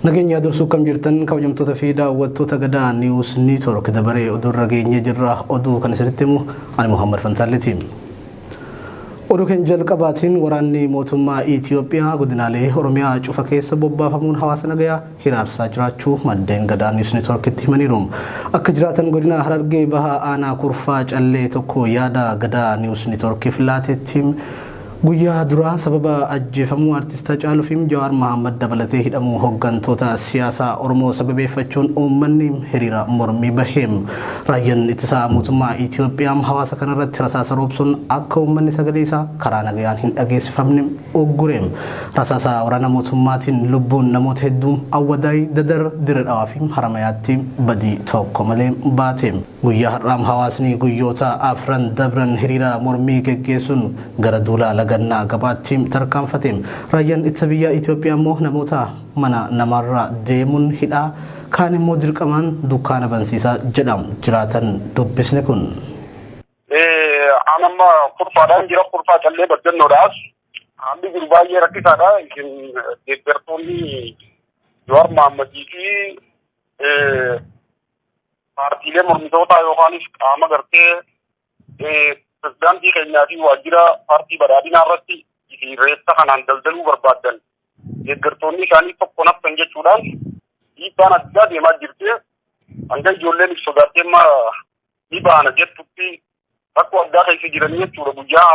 Nageenya dursuu kam jirtan kabajamtoota fi daawwattoota Gadaa News Network dabaree oduurra geenyee jirra. Oduu kan isinitti himu ani Muhammad Fantaalleeti. Oduu keenya jalqabaatiin waraanni mootummaa Itiyoophiyaa godinaalee Oromiyaa cufa keessa bobbaafamuun hawaasa nagayaa hiraarsaa jiraachuu maddeen Gadaa News Networkitti himaniiru. Akka jiraatan godina Harargee Bahaa aanaa Kurfaa Callee tokko yaada Gadaa News Networkiif laatetti guyyaa duraa sababa ajjeefamuu artist Hacaaluu fi Jawaar Mohammad dabalatee hidhamuu hooggantoota siyaasaa Oromoo sababeeffachuun uummanni hiriira mormii bahe. Raayyaan ittisaa mootummaa Itiyoophiyaa hawaasa kanarratti rasaasa roobsuun akka uummanni sagalee isaa karaa nagayaan hin dhageessifamne uggure. Rasaasa waraana mootummaatiin lubbuun namoota hedduu Awwadaay, Dadar, Dirre Dhawaa fi Haramayaatti badii tokko malee baate. Guyyaa har'aam hawaasni guyyoota afran dabran hiriira mormii geggeessuun gara duula lagannaa gabaatti tarkaanfate. Raayyaan ittisa biyyaa Itiyoophiyaa immoo namoota mana namarra deemuun hidhaa kaan immoo dirqamaan dukkaana bansiisaa jedha jiraatan dubbisne kun. An amma kurfaadhaan jira, Kurfaa Callee Baddannoodhaas. Haalli jiru baay'ee rakkisaadha. Isin deeggartoonni Jawaar Mohammadii fi paartiilee mormitootaa yookaanis qaama gartee pirezidaantii keenyaa fi waajjira paartii badhaadhinaa irratti isin reessa kanaan daldaluu barbaaddan deeggartoonni isaanii tokko naftan jechuudhaan dhiibbaan addaa deemaa jirti. Hanga ijoolleen if sodaattee amma ni baana jettutti rakkoo addaa keessa jiranii jechuudha. Guyyaa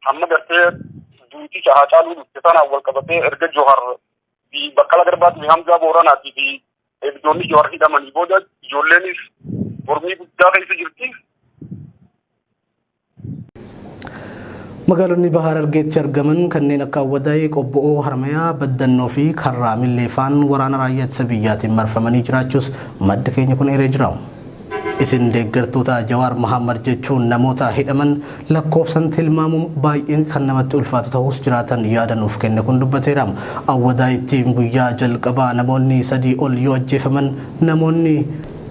hamma gartee duuti Haacaaluu dhufte sanaan wal qabatee erga Johar fi Baqqala Garbaatii fi Hamzaa Booranaatii fi eegdonni Johar hidhamanii booda ijoolleenis mormii guddaa keessa jirti. Magaalonni Baha Harargeetti argaman kanneen akka Awwadaay, Qobbo'oo, Harmayaa, Baddannoo fi Karraa Milleefaan waraana raayyaa ittisa biyyaatiin marfamanii jiraachuus maddi keenya kun eeree jira. Isin deeggartoota Jawaar Mohammad jechuun namoota hidhaman lakkoofsan tilmaamuun baay'ee kan namatti ulfaatu ta'us jiraatan yaada nuuf kenne kun dubbateera. Awwadaayitti guyyaa jalqabaa namoonni 3 ol yoo ajjeefaman namoonni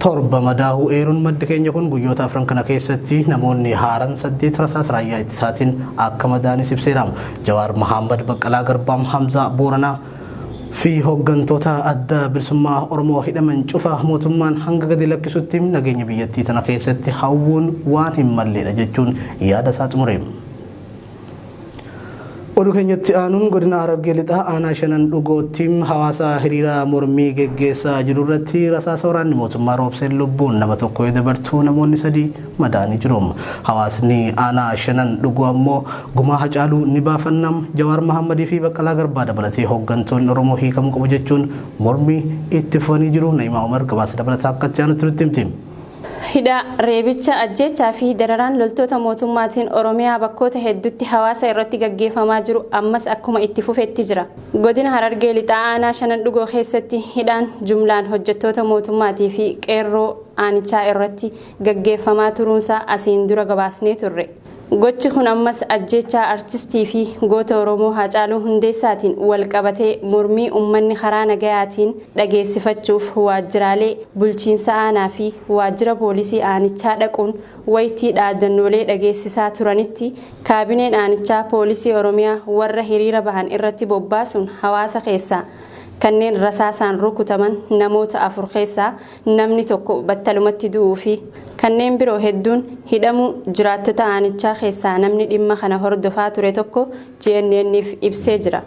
7 madaahuu eeruun maddi keenya kun guyyoota afran kana keessatti namoonni haaran 8 rasaasa raayyaa ittisaatiin akka madaanis ibseera. Jawaar Mohammad, Baqqalaa Garbaam, Hamzaa Booranaa fi hooggantoota adda bilisummaa Oromoo hidhaman cufa mootummaan hanga gadi lakkisutti nageenya biyyattii tana keessatti hawwuun waan hin malleedha jechuun yaada isaa xumure. Oduu keenyatti aanuun godina Harargee Lixaa aanaa Shanan Dhugootti hawaasa hiriira mormii geggeessaa jiru irratti rasaasa waraanni mootummaa roobseen lubbuun nama tokko yoo dabartu namoonni 3 madaa'anii jiru. Hawaasni aanaa Shanan Dhugoo ammoo gumaa Hacaaluu ni baafanna, Jawaar Mahammadii fi Baqqalaa Garbaa dabalatee hooggantoonni Oromoo hiikamuu qabu jechuun mormii itti fufanii jiru. Na'imaa Umar gabaasa dabalataa akka itti aanutti nutti himti. Hidhaa, reebicha, ajjeechaa fi dararaan loltoota mootummaatiin Oromiyaa bakkoota hedduutti hawaasa irratti gaggeeffamaa jiru ammas akkuma itti fufetti jira. Godina Harargee Lixaa aanaa Shanan Dhugoo keessatti hidhaan jumlaan hojjettoota mootummaatii fi qeerroo aanichaa irratti gaggeeffamaa turuunsaa asiin dura gabaasnee turre. Gochi kun ammas ajjeechaa artistii fi goota Oromoo Haacaaluu Hundeessaatiin wal qabatee mormii ummanni karaa nagayaatiin dhageessifachuuf waajjiraalee bulchiinsa aanaa fi waajjira poolisii aanichaa dhaquun waytii dhaadannoolee dhageessisaa turanitti kaabineen aanichaa poolisii Oromiyaa warra hiriira bahan irratti bobbaasuun hawaasa keessaa kanneen rasaasaan rukutaman namoota 4 keessaa namni tokko battalumatti du'uu fi kanneen biroo hedduun hidhamuu jiraattota aanichaa keessaa namni dhimma kana hordofaa ture tokko GNN'f ibsee jira.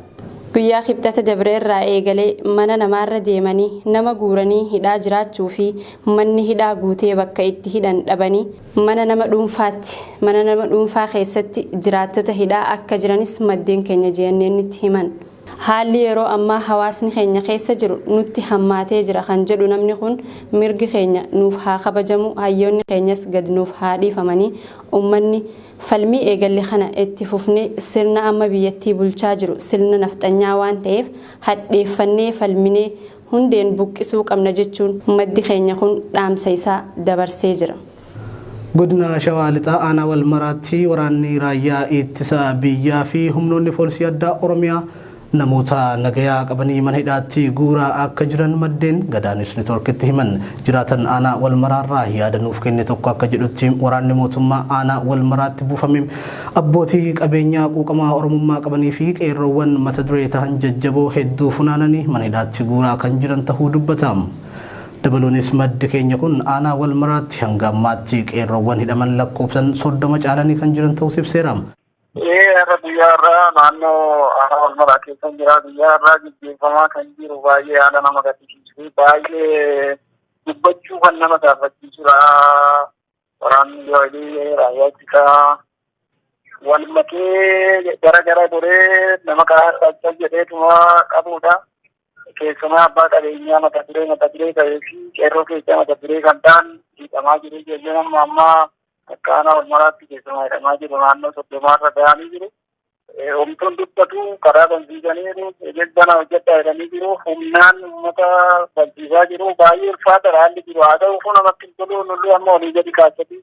Guyyaa Kibxata dabre irraa eegalee mana namaarra deemanii nama guuranii hidhaa jiraachuu fi manni hidhaa guutee bakka itti hidhan dhabanii mana nama dhuunfaatti mana nama dhuunfaa keessatti jiraattota hidhaa akka jiranis maddeen keenya GNN'tti himan. Haalli yeroo ammaa hawaasni keenya keessa jiru nutti hammaatee jira kan jedhu namni kun mirgi keenya nuuf haa kabajamu hayyoonni keenyas gad nuuf haa dhiifamanii ummanni falmii eegalle kana itti fufnee sirna amma biyyattii bulchaa jiru sirna nafxanyaa waan ta'eef hadheeffannee falminee hundeen buqqisuu qabna jechuun maddi keenya kun dhaamsa isaa dabarsee jira. Godina Shawaa Lixaa aanaa Walmaraatti waraanni raayyaa ittisa biyyaa fi humnoonni poolisii addaa Oromiyaa Namoota nagayaa qabanii mana hidhaatti guuraa akka jiran maddeen Gadaa News Networkitti himan. Jiraatan aanaa Walmaraarraa yaada nuuf kenne tokko akka jedhutti waraanni mootummaa aanaa Walmaraatti buufame abbootii qabeenyaa quuqamaa Oromummaa qabanii fi qeerroowwan mata duree tahan jajjaboo hedduu funaananii mana hidhaatti guuraa kan jiran tahuu dubbata. Dabaluunis maddi keenya kun aanaa Walmaraatti hanga ammaatti qeerroowwan hidhaman lakkoofsan 30 caalanii kan jiran ta'uus ibseera. Ee har'a guyyaa har'aa naannoo aanaa Walmaraa keessa jira. Guyyaa har'aa gaggeeffamaa kan jiru baay'ee haala nama gaddisiisuu fi baay'ee dubbachuu kan nama gaafachiisudha. Waraanni Israa'elii raayyaa ittisaa wal makee gara gara godhee nama karaa irraa jedheetuma qabudha. Keessumaa abbaa qabeenyaa mata duree ta'ee fi qeerroo keessaa mata duree kan ta'an hidhamaa jiru. Ijoolleen amma ammaa akka aanaa Walmaraatti keessumaa hidhamaa jiru naannoo 30rra ga'anii jiru. Homtuun dubbatu karaa bansiisaniiru, bana hojjedhaa jedhanii jiru. Humnaan uummata bansiisaa jiru. Baay'ee ulfaataadha haalli jiru. Haa ta'u kun namatti hin tolu, nulli amma olii gadi kaasati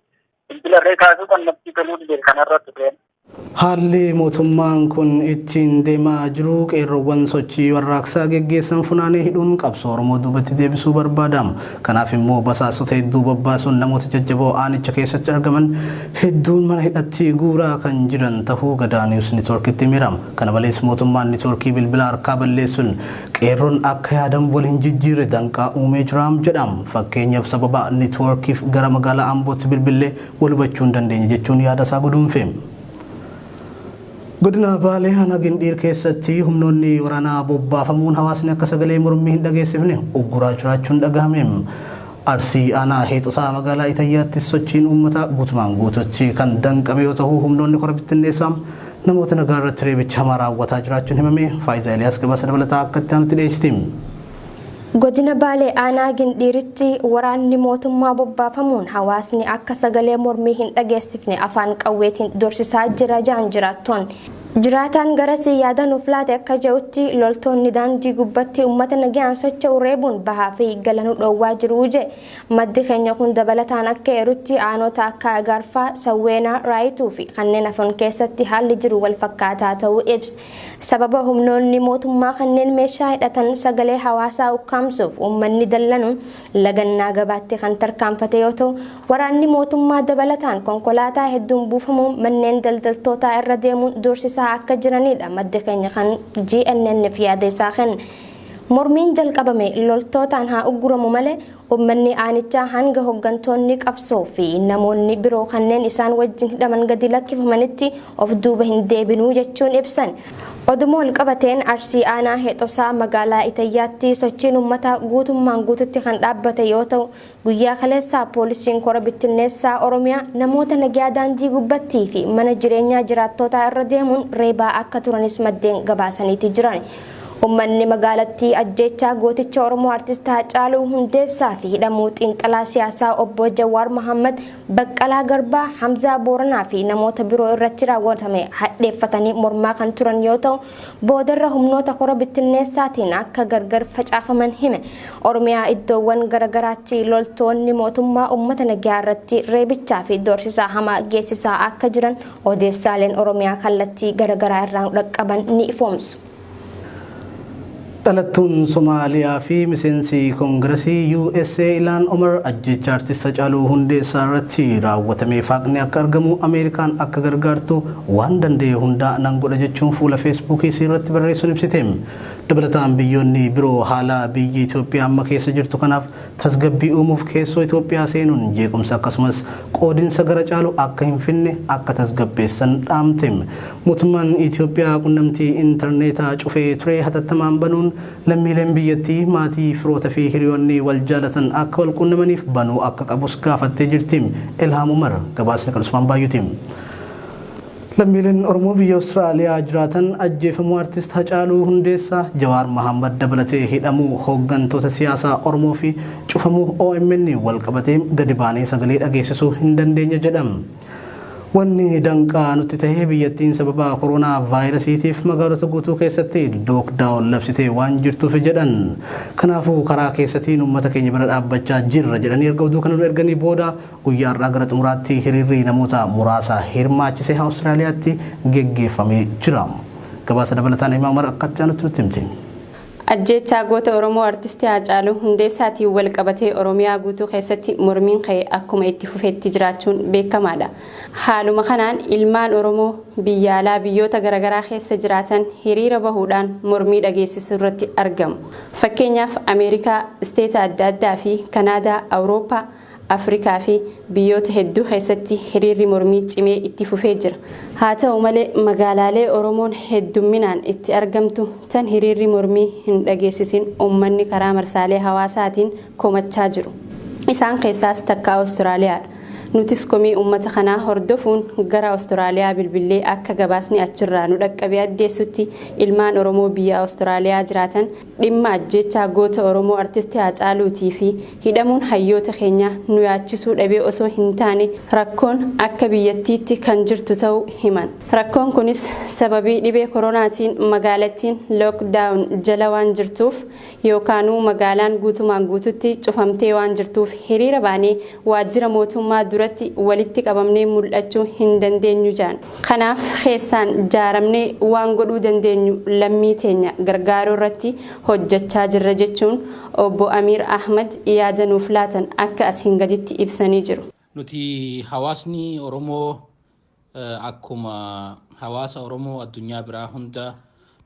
bilbilarree kaasuu kan natti toluu dide kanarratti ture. Haalli mootummaan kun ittiin deemaa jiru qeerroowwan sochii warraaqsaa geggeessan funaanee hidhuun qabsoo Oromoo duubatti deebisuu barbaada. Kanaaf immoo basaastota hedduu bobbaasuun namoota jajjaboo aanicha keessatti argaman hedduun mana hidhatti guuraa kan jiran tahuu Gadaa News Networkitti himeera. Kana malees mootummaan niitoorkii bilbila harkaa balleessuun qeerroon akka yaadan wal hin jijjiirre danqaa uumee jiraam jedham. Fakkeenyaaf sababa niitoorkiif gara magaalaa Ambootti bilbillee wal hubachuu hin dandeenye jechuun yaada isaa guduunfe. Godina Baalee aanaa Gindhiir keessatti humnoonni waraanaa bobbaafamuun hawaasni akka sagalee mormii hin dhageessifne ugguraa jiraachuun dhagahame. Arsii aanaa Heexosaa magaalaa Itayyaatti sochiin uummataa guutumaan guututti kan danqame yoo ta'u humnoonni kora bittinneessaa namoota nagaa irratti reebicha hamaa raawwataa jiraachuun himame. Faayisaa Eliyaas gabaasa dabalataa akka itti aanutti dhiyeessiti. Godina Baalee aanaa Gindhiiritti waraanni mootummaa bobbaafamuun hawaasni akka sagalee mormii hin dhageessifne afaan qawweetiin dorsisaa jira jaan jiraattoon. Jiraataan garasii yaada nuuf laate akka jedhutti loltoonni daandii gubbatti uummata nagayaan socho'u reebuun bahaa fi galanuu dhoowwaa jiru je. Maddi keenya kun dabalataan akka eerutti aanota akka Agaarfaa, Sawweenaa, Raayituu fi kanneen hafan keessatti haalli jiru wal fakkaataa ta'uu ibsa. Sababa humnoonni mootummaa kanneen meeshaa hidhatan sagalee hawaasaa ukkaamsuuf uummanni dallanuun lagannaa gabaatti kan tarkaanfate yoo ta'u, waraanni mootummaa dabalataan konkolaataa hedduun buufamuun manneen daldaltootaa irra deemuun doorsisaa akka jiranidha maddi keenya kan GNN fi yaada isaa kenne. Mormiin jalqabame loltootaan haa ugguramu malee uummanni aanichaa hanga hooggantoonni qabsoo fi namoonni biroo kanneen isaan wajjin hidhaman gadi lakkifamanitti of duuba hin deebinuu jechuun ibsan. Oduma wal qabateen Arsii aanaa Heexosaa magaalaa Itayyaatti sochiin uummataa guutummaan guututti kan dhaabbate yoo ta'u, guyyaa kaleessaa poolisiin kora bittinneessaa Oromiyaa namoota nagaa daandii gubbattii fi mana jireenyaa jiraattootaa irra deemuun reebaa akka turanis maddeen gabaasaniiti jiran. Uummanni magaalattii ajjeechaa gooticha Oromoo Artist Haacaaluu Hundeessaa fi hidhamuu xiinxalaa siyaasaa obbo Jawaar Mohammad, Baqqalaa Garbaa, Hamzaa Booranaa fi namoota biroo irratti raawwatame hadheeffatanii mormaa kan turan yoo ta'u, boodarra humnoota kora bittinneessaatiin akka gargar facaafaman hime. Oromiyaa iddoowwan garagaraatti loltoonni mootummaa uummata nagaa irratti reebichaa fi doorsisaa hamaa geessisaa akka jiran odeessaaleen Oromiyaa kallattii garagaraa irraa dhaqqaban ni ifoomsu. Dhalattuun Somaaliyaa fi miseensi Koongiresii USA Ilaan Omar ajjeechaa artist Hacaaluu Hundeessaa irratti raawwatamee haqni akka argamu Ameerikaan akka gargaartu waan danda'e hundaa nan godha jechuun fuula Feesbuukii isii irratti barreessuun ibsite. Dabalataan biyyoonni biroo haala biyyi Itoophiyaa amma keessa jirtu kanaaf tasgabbii uumuuf keessoo Itoophiyaa seenuun jeequmsa akkasumas qoodinsa gara caalu akka hin finne akka tasgabbeessan dhaamte. Mootummaan Itoophiyaa qunnamtii intarneetaa cufee ture hatattamaan banuun lammiileen biyyattii maatii, firoota fi hiriyoonni wal jaalatan akka wal qunnamaniif banuu akka qabus gaafattee jirti. Ilhaam Umar gabaasni kan Usmaan Baay'uuti. Lammiileen Oromoo biyya Awustiraaliyaa jiraatan ajjeefamuu artist Hacaaluu Hundeessaa, Jawaar Mohammad dabalatee hidhamuu hooggantoota siyaasaa Oromoo fi cufamuu OMN wal qabatee gadi baanee sagalee dhageessisuu hin dandeenye jedham. Wanni danqaa nutti ta'ee biyyattiin sababa koronaa vaayirasiitiif magaalota guutuu keessatti lockdown labsitee waan jirtuuf jedhan. Kanaafuu karaa keessatiin uummata keenya bira dhaabbachaa jirra jedhanii erga oduu kana nu erganii booda guyyaa har'aa gara xumuraatti hiriirri namoota muraasa hirmaachisee Awustiraaliyaatti geggeeffamee jira. Gabaasa dabalataan Himaa Umar akkatti aanutti nutti himti. Ajjeechaa goota Oromoo Artisti Haacaaluu Hundeessaatiin wal qabatee Oromiyaa guutuu keessatti mormiin ka'e akkuma itti fufetti jiraachuun beekamaadha. Haaluma kanaan ilmaan Oromoo biyya alaa biyyoota garaagaraa keessa jiraatan hiriira bahuudhaan mormii dhageessisuu irratti argamu. Fakkeenyaaf Ameerikaa, isteeta adda addaa fi Kanaadaa, Awurooppaa, Afrikaa fi biyyoota hedduu keessatti hiriirri mormii cimee itti fufee jira. Haa ta'u malee magaalaalee Oromoon heddumminaan itti argamtu tan hiriirri mormii hin dhageessisin uummanni karaa marsaalee hawaasaatiin komachaa jiru. Isaan keessaas takka Awustiraaliyaadha. Nutis komii uummata kanaa hordofuun gara Awustiraaliyaa bilbillee akka gabaasni achirraa nu dhaqqabe addeessutti ilmaan Oromoo biyya Awustiraaliyaa jiraatan dhimma ajjeechaa goota Oromoo Artisti Haacaaluutii fi hidhamuun hayyoota keenyaa nu yaachisuu dhabee osoo hin taane rakkoon akka biyyattiitti kan jirtu ta'uu himan. Rakkoon kunis sababii dhibee koronaatiin magaalattiin lockdown jala waan jirtuuf yookaanuu magaalaan guutumaan guututti cufamtee waan jirtuuf hiriira baanee waajjira mootummaa duratti walitti qabamnee mul'achuu hin dandeenyu jaan. Kanaaf keessaan jaaramnee waan godhuu dandeenyu lammii teenya gargaaruu irratti hojjechaa jirra jechuun obbo Amiir Ahmad yaada nuuf laatan akka asiin gaditti ibsanii jiru. Nuti hawaasni Oromoo akkuma hawaasa Oromoo addunyaa biraa hunda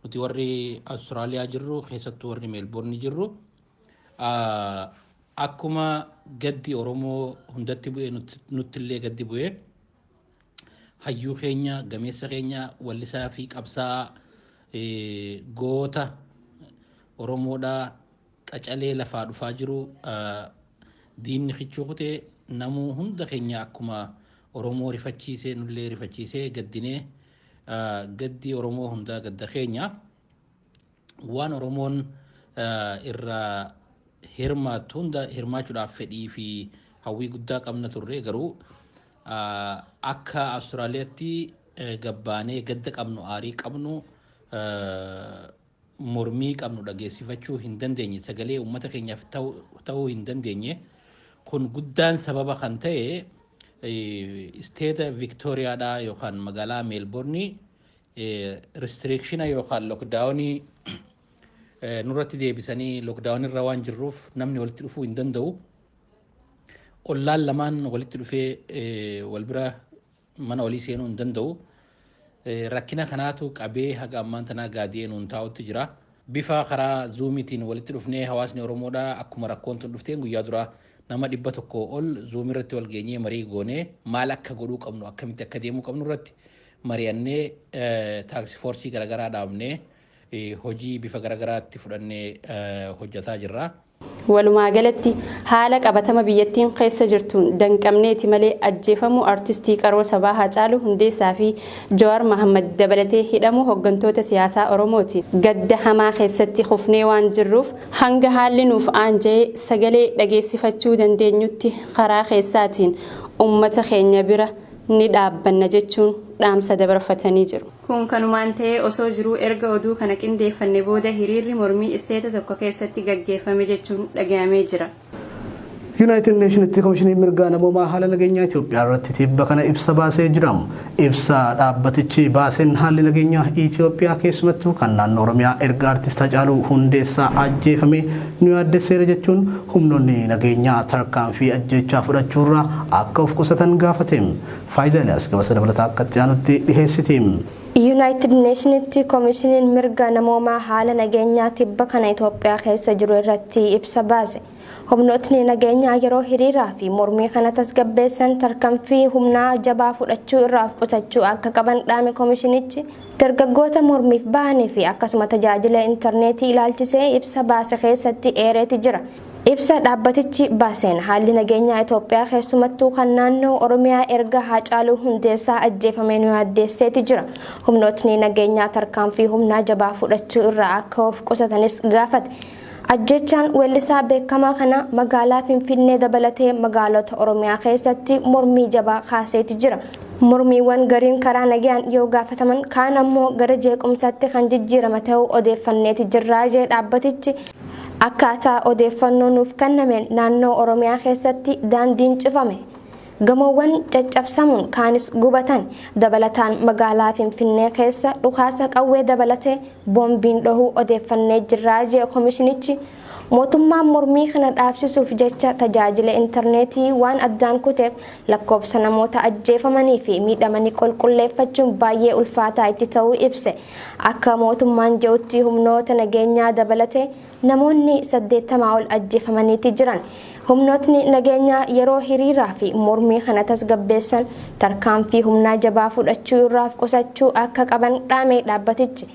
nuti warri Awustiraaliyaa jirru, keessattuu warri Meelboorni jirru, akkuma gaddi Oromoo hundatti bu'e nuttillee gaddi bu'e. Hayyuu keenya, gameessa keenya, wallisaa fi qabsaa'aa, goota Oromoodhaa qacalee lafaa dhufaa jiru diinni kichuu kutee namuu hunda keenya akkuma Oromoo rifachiisee nullee rifachiisee gaddinee, gaddi Oromoo hundaa gadda keenya. Waan Oromoon irraa hirmaattu hunda hirmaachuudhaaf fedhii fi hawwii guddaa qabna turre, garuu akka Awustiraaliyaatti gabbaanee gadda qabnu, aarii qabnu, mormii qabnu dhageessifachuu hin dandeenye, sagalee uummata keenyaaf ta'uu hin dandeenye. Kun guddaan sababa kan ta'e isteeta Viktooriyaadhaa yookaan magaalaa Meelboornii restriction yookaan lockdownii nurratti deebisanii lockdown irra waan jirruuf namni walitti dhufuu hin danda'u. Ollaan lamaan walitti dhufee wal bira mana olii seenuu hin danda'u. Rakkina kanaatu qabee haga ammaan tanaa gaadi'ee nuun taa'utti jira. Bifa karaa Zoomiitiin walitti dhufnee hawaasni Oromoodhaa akkuma rakkoon tun dhufteen guyyaa duraa nama 100 ol Zoomii irratti wal geenyee marii goonee maal akka godhuu qabnu, akkamitti akka deemuu qabnu irratti mari'annee, task force garaagaraa dhaabnee hojii bifa garaagaraatti fudhannee hojjetaa jirra. Walumaa galatti haala qabatama biyyattiin keessa jirtuun danqamneeti malee ajjeefamuu artistii qaroo sabaa Haacaaluu Hundeessaa fi Jawaar Mahammad dabalatee hidhamuu hooggantoota siyaasaa Oromooti. Gadda hamaa keessatti kufnee waan jirruuf hanga haalli nuuf aanja'ee sagalee dhageessifachuu dandeenyutti karaa keessaatiin uummata keenya bira ni dhaabbanna jechuun dhaamsa dabarfatanii jiru. Kun kanumaan ta'ee osoo jiruu erga oduu kana qindeeffanne booda hiriirri mormii isteeta tokko keessatti gaggeeffame jechuun dhaga'amee jira. United Nationitti Komishinii Mirgaa Namoomaa haala nageenyaa Itoophiyaa irratti tibba kana ibsa baasee jira. Ibsa dhaabbatichi baaseen haalli nageenyaa Itoophiyaa, keessumattuu kan naannoo Oromiyaa, erga artist Hacaaluu Hundeessaa ajjeefame nu yaaddesseera jechuun humnoonni nageenyaa tarkaanfii ajjeechaa fudhachuurraa akka of qusatan gaafate. Faayidaa Eliyaas gabaasa dabalataa akka itti aanutti dhiheessiti. United Nationitti Komishiniin Mirga Namoomaa haala nageenyaa tibba kana Itoophiyaa keessa jiru irratti ibsa baase. Humnootni nageenyaa yeroo hiriiraa fi mormii kana tasgabbeessan tarkaanfii humnaa jabaa fudhachuu irraa of qusachuu akka qaban dhaame komishinichi. Dargaggoota mormiif bahanii fi akkasuma tajaajila intarneetii ilaalchisee ibsa baase keessatti eereeti jira. Ibsa dhaabbatichi baaseen haalli nageenyaa Itoophiyaa, keessumattuu kan naannoo Oromiyaa, erga Haacaaluu Hundeessaa ajjeefamee nu yaaddeesseeti jira. Humnootni nageenyaa tarkaanfii humnaa jabaa fudhachuu irraa akka of qusatanis gaafate. Ajjechaan weellisaa beekamaa kana magaalaa Finfinnee dabalatee magaalota Oromiyaa keessatti mormii jabaa kaaseeti jira. Mormiiwwan gariin karaa nagayaan yoo gaafataman, kaan ammoo gara jeequmsaatti kan jijjiirama ta'uu odeeffanneeti jirraa jee dhaabbatichi. Akkaataa odeeffannoo nuuf kennameen naannoo Oromiyaa keessatti daandiin cufame. Gamoowwan caccabsamuun kaanis gubatan. Dabalataan magaalaa Finfinnee keessa dhukaasa qawwee dabalatee boombiin dhohuu odeeffannee jirraa jee komishinichi. Mootummaan mormii kana dhaabsisuuf jecha tajaajila intarneetii waan addaan kuteef lakkoofsa namoota ajjeefamanii fi miidhamanii qulqulleeffachuun baay'ee ulfaataa itti ta'uu ibse. Akka mootummaan jedhutti humnoota nageenyaa dabalatee namoonni 80 ol ajjeefamaniiti jiran. Humnootni nageenyaa yeroo hiriiraa fi mormii kana tasgabbeessan tarkaanfii humnaa jabaa fudhachuu irraa of qusachuu akka qaban dhaame dhaabbatichi.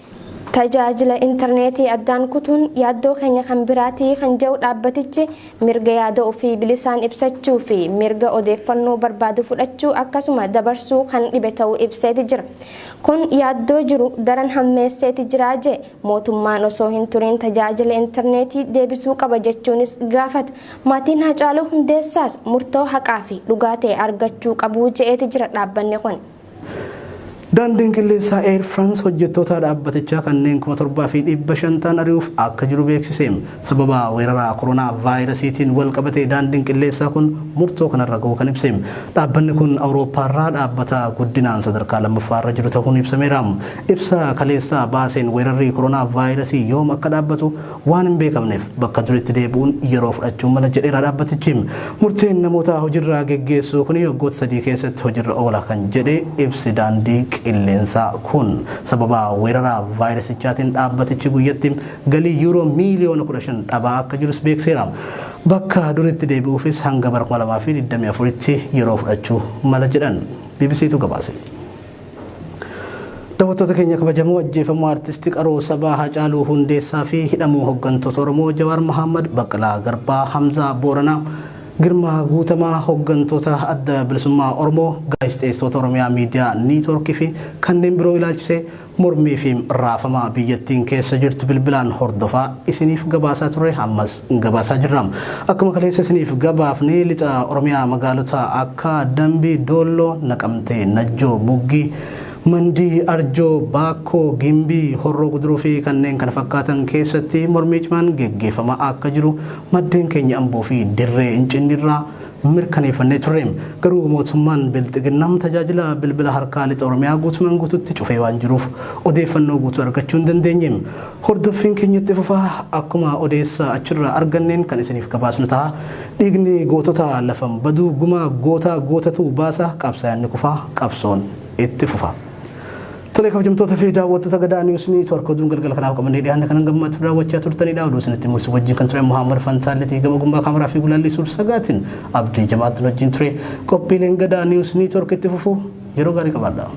Tajaajila intarneetii addaan kutuun yaaddoo keenya kan biraatii kan jedhu dhaabbatichi mirga yaada ofii bilisaan ibsachuu fi mirga odeeffannoo barbaadu fudhachuu akkasuma dabarsuu kan dhibe ta'uu ibseeti jira. Kun yaaddoo jiru daran hammeesseeti jira jee mootummaan osoo hin turin tajaajila intarneetii deebisuu qaba jechuunis gaafata. Maatiin Haacaaluu Hundeessaas murtoo haqaa fi dhugaa ta'e argachuu qabu je'eeti jira dhaabbanni kun. Daandiin qilleensaa Air France hojjettoota dhaabbatichaa kanneen 7,500 ta'an ari'uuf akka jiru beeksise. Sababa weerara koronaa vaayirasiitiin wal qabatee daandiin qilleensaa kun murtoo kanarra ga'uu kan ibse. Dhaabbanni kun Awurooppaarraa dhaabbata guddinaan sadarkaa lammaffaarra jiru ta'uun ibsameera. Ibsa kaleessaa baaseen weerarri koronaa vaayirasii yoom akka dhaabbatu waan hin beekamneef bakka duritti deebi'uun yeroo fudhachuu mala jedheera dhaabbatichi. Murteen namoota hojiirraa geggeessuu kun waggoota 3 keessatti hojiirra oola kan jedhe ibsi daandii qilleensaa kun sababa weerara vaayirasichaatiin dhaabbatichi guyyatti galii yuuroo miiliyoona 15 dhabaa akka jirus beekseera. Bakka duritti deebi'uufis hanga bara 2024tti yeroo fudhachuu mala jedhan BBCtu gabaase. Daawwattoota keenya kabajamoo ajjeefamuu artistii qaroo sabaa Haacaaluu Hundeessaa fi hidhamuu hooggantoota Oromoo Jawaar Mohammad, Baqqalaa Garbaa, Hamzaa Booranaa, Girmaa Guutamaa, hooggantoota adda bilisummaa Oromoo, gaazexeessitoota Oromiyaa Miidiyaa Niitwoorkii fi kanneen biroo ilaalchisee mormii fi raafama biyyattiin keessa jirtu bilbilaan hordofaa isiniif gabaasaa turre ammas gabaasaa jirra. Akkuma kaleessa isiniif gabaafne lixa Oromiyaa magaalota akka Dambii, Doolloo, Naqamtee, Najjoo, Muggii, Mandii, Arjoo, Baakkoo, Gimbii, Horroo Guduruu fi kanneen kana fakkaatan keessatti mormii cimaan geggeeffamaa akka jiru maddeen keenya Amboo fi Dirree Incinnirraa mirkaneeffannee turre. Garuu mootummaan Bilxiginnaa tajaajila bilbila harkaa lixa Oromiyaa guutumaan guututti cufee waan jiruuf odeeffannoo guutuu argachuu hin dandeenye. Hordoffiin keenyatti fufaa akkuma odeessa achirraa arganneen kan isiniif gabaasnu ta'a. Dhiigni gootota lafan baduu gumaa gootaa gootatu baasa qabsaa'aan ni kufaa qabsoon itti fufa. Tolee kabajamtoota fi daawwattoota Gadaa Niwus Niitwoork oduun galgala kanaaf qabannee dhiyaanne kanan gammachuu daawwachaa turtanidha. Oduu isinitti mul'isu wajjin kan ture Muhammad Fantaalletii gama gummaa kaameraa fi gulaallii suur sagaatiin Abdii Jamaaltiin wajjin ture. Qophiileen Gadaa Niwus Niitwoork itti fufu yeroo gaarii qabaadha.